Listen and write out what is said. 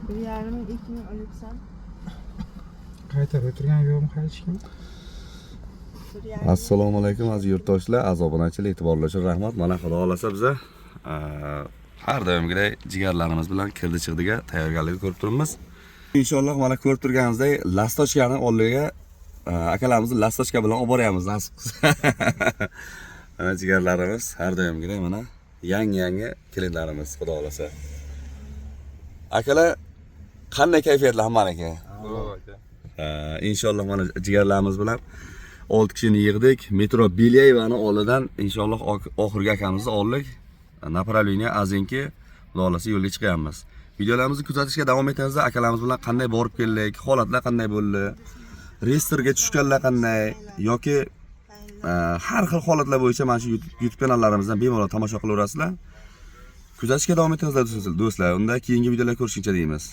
1,5 ming, 2 ming olibsan. Qaytarib o'tirgan yo'qmi hech kim? 1,5 ming. Assalomu alaykum, aziz yurtdoshlar, aziz obunachilar, e'tiborlar uchun rahmat. Mana, xudo xohlasa, biza har doimgidek jigarlarimiz bilan kirdi chiqdiga tayyorgarlikni ko'rib turibmiz. Inshaalloh, mana ko'rib turganingizdek, "Lastochka" ni oldiga akalarimizni "Lastochka" bilan olib boryapmiz, nasib qilsa. Mana jigarlarimiz har doimgidek, mana yangi yangi kelinlarimiz, xudo xohlasa. Akalar, qanday kayfiyatlar hammaniki? Inshaalloh, mana jigarlarimiz bilan 6 kishini yig'dik. Metro Belyayevani oldidan inshaalloh oxirgi akamizni oldik. Направление Azinki, xudo xohlasa, yo'lga chiqyapmiz. Videolarimizni kuzatishga davom etamiz. Akalarimiz bilan qanday borib keldik, holatlar qanday bo'ldi, reyestrga tushganlar qanday yoki har xil holatlar bo'yicha mana shu YouTube kanallarimizdan bemalol tomosha qilaverasizlar. Kuzatishga davom etamiz, do'stlar. Unda keyingi videolar ko'rishguncha deymiz.